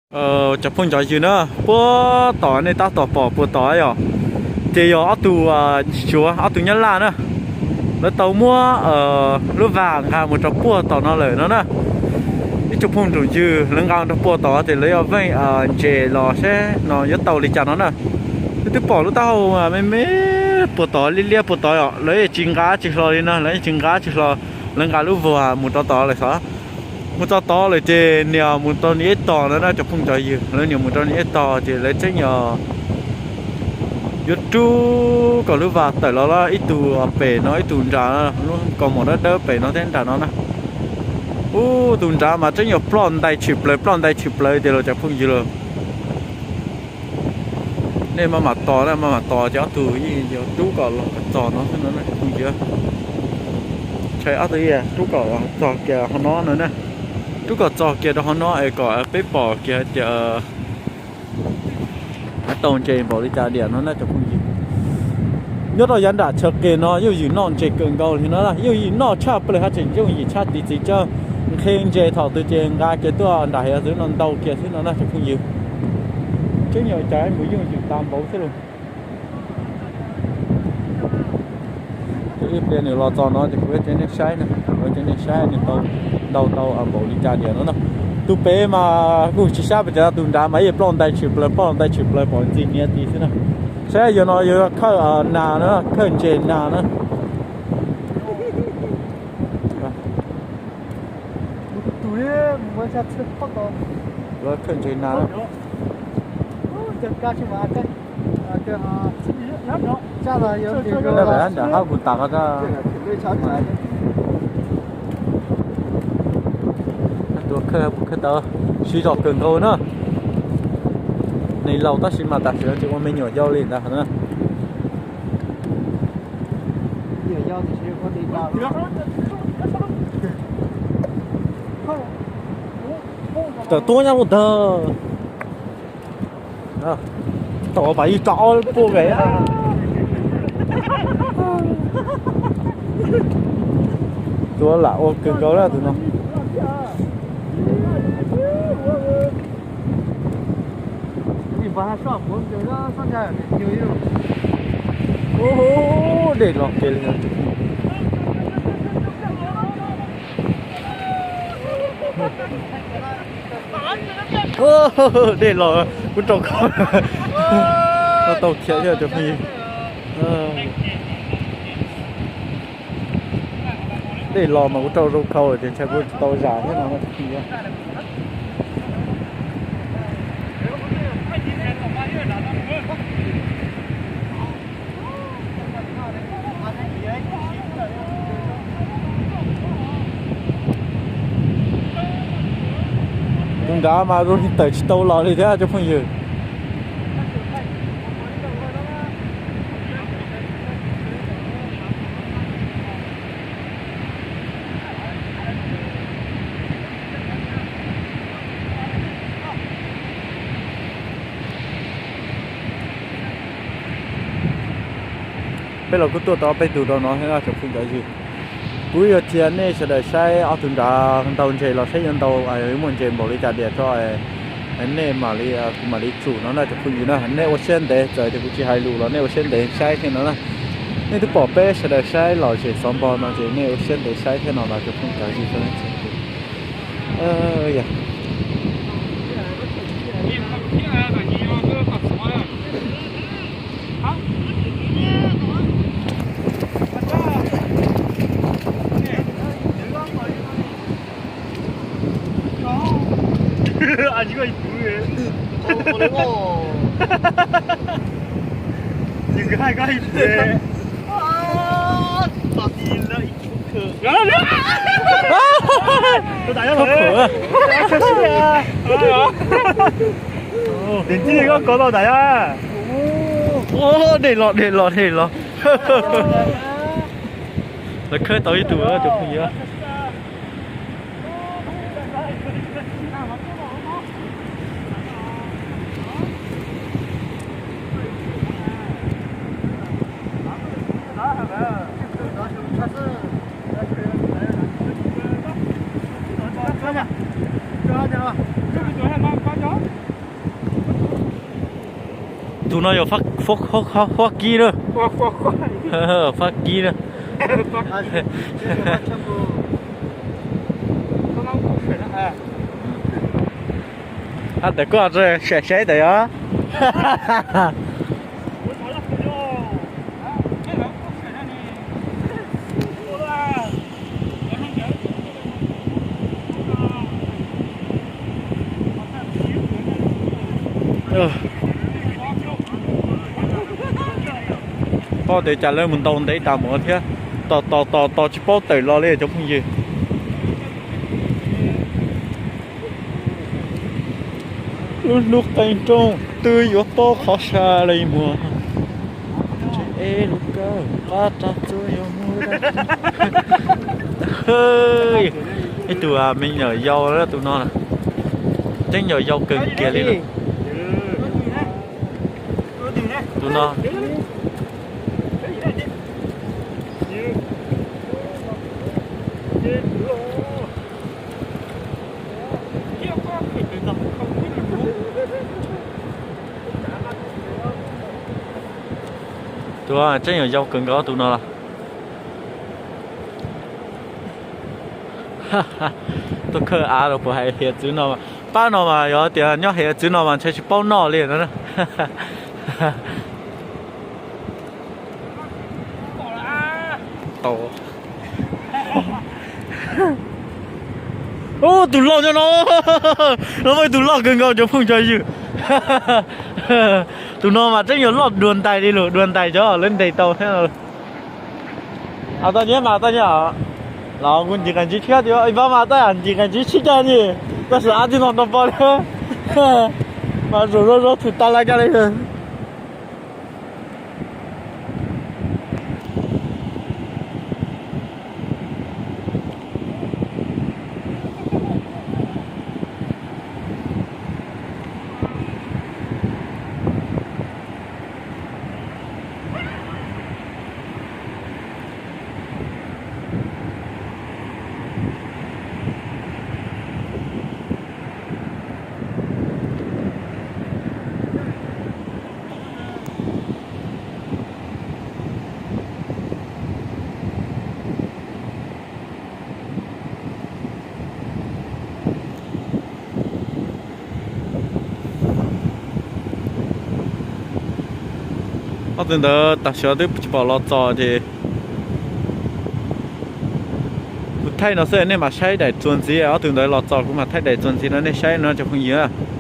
Cov phooj cov ywg na, puag tom nej tab tom pom puag tod yom, ces yog ob tug, tsis tsuav, ob tug Nyab Laj na, lawv tau muab lub vas nqa mus rau puag tom no lawm no na. Ib tsoom phooj tsoom ywg, lawv nqa rau puag tod ces lawv yuav veej ntses los seb no yuav tau li cas no na. Wb twb pom lub taub hau me me puag tod liab liab puag tod os, lawv yeej tsis nqa tsis hlo li no, lawv yeej tsis nqa tsis hlo. Lawv nqa lub vas mus rau tod lawm xwb. Mus txog tod lawm ces nias mus rau niam ib tog no na cov phooj cov ywg, lawv nias mus rau niam ib tog ces lawv tseem yuav rub kom lub vas tawm los ib tug pem no ib tug nram, lub kaus mom dawb dawb pem no thiab nram no na. Ub, tus nrad mas tseem yuav ploj ntais tshwm plaws ploj ntais tshwm plaws tiag los cov phooj ywg los. Nej maj mam tos na, maj mam tos ces ob tug yeej yuav rub kom los txog no xwb no na cov phooj ywg. Ntshai ob tug rub kom txog kiag hauv no no na, rub kom txog kiag rau hauv no es kom peb pom kiag hais tias tau ntses npaum li cas diam no na cov phooj ywg. Nyob rau yav nram chaw qis no yooj yim noj ntses kawg nkaus li no na, yooj yim noj tshaj plaws haj tseem yooj yim tshaj tiv txiv tsawb. Nqhis ntses thaum twg ces nqa kiag tuaj nram hav zoov no ntau kiag xwb no na cov phooj ywg. Tseem yog cov mus yooj yim tas npaum xwb los. Ces ib pliag nws los txog no ces kuv yuav tsev neeg saib na, kuv yuav tsev neeg saib nws tau ntau tau npaum li cas diam no na. Tus pem mas kuj tsis sab pes tsawg, tus nrad mas ib ploj ntais tshwm plaws ploj ntais tshwm plaws pom ntxig niav ti xwb na. Saib yog no yuav khawj nas na, khawj ntses nas na. Khawj ntses nas. Nram hab kuv tas qhov, tus khawj puas khawj tau, siv zog kawg nkaus na. Neeg laus tab sis mas tam sim no tsis ua me nyuam yau li ntawd na. Tawm tuab nyob lub ntawd. Tau pas ib tso ob puj ve. Tuab lam ua kawg nkaus lawm tus no. Ub, dej los kiag li. Dej los kuv rau kho. Tau khiav thiab cov phooj ywg. Dej los mas kuv rau rau khau ces ntshai kuv tsis tau zam thiab no. Tus nrad mas zoo li tawm tsis tau los li thiab cov phooj ywg. Peb los kuj tuaj tau peb tug rau no thiab cov phooj cov ywg. Kuv yuav qhia nej sawv daws saib ob tug nrad ntau ntses los saib yuav ntau, yuav muaj ntses npaum li cas diam tso, nej mam li, kuv mam li tsum no na cov phooj ywg na. Nej ua siab ntev, txawm tias kuv tsis hais lus los nej ua siab ntev saib thiab no na. Nej twb pom peb sawv daws saib lom zem xov npog no ces nej ua siab ntev saib thiab no los cov phooj cov ywg. Dej los, dej los, dej los. Lawv khawb tau ib tug cov phooj ywg. Tus no yog Fab Kib na. Fab Kib na. Ab, tawm koj saib saib tawm yog. Paub tias cas lawv mus ntaus ntev tas mus thiab, tos tos tos tos tsis paub tawm los li cov phooj ywg. Lub hnub qee rooj twb yuav paub qhov sab li muag. Eb lub kawg qab rab txuas yuav muab dab tsi. Ib tug me nyuam yaus tus no, tseeb yog yau kawg kiag li lawm. Tus no. Tus tseeb yog yau kawg nkaus tus no los. Tuaj khawb av los puas hais hiav txwv no, pab no mas yog tias nyob hiav txwv no mas ntshe tsis paub noj li no. Ub, tus loj nyob no, no muaj ib tug loj kawg nkaus cov phooj cov ywg. Tus no mas tseeb yog loj dua ntais li lawm, dua ntais cov lawv ntes tau thiab. Toj nyab mas toj nyab los kuv ncig qee ntsis thiab tias ib pab mas toj ncig qee ntsis sib cag ni, tab sis ab tij no tau pom li mas zaum zaub zaub thwm tas lawm kag li. Ob tug ntawd tam sim no twb tsis pom los txog ces kuv thaij no xwb nej mam saib daim txuas ntxiv, ob tug ntawd los txog kuv mam thaij daim txuas ntxiv no nej saib no cov phooj ywg.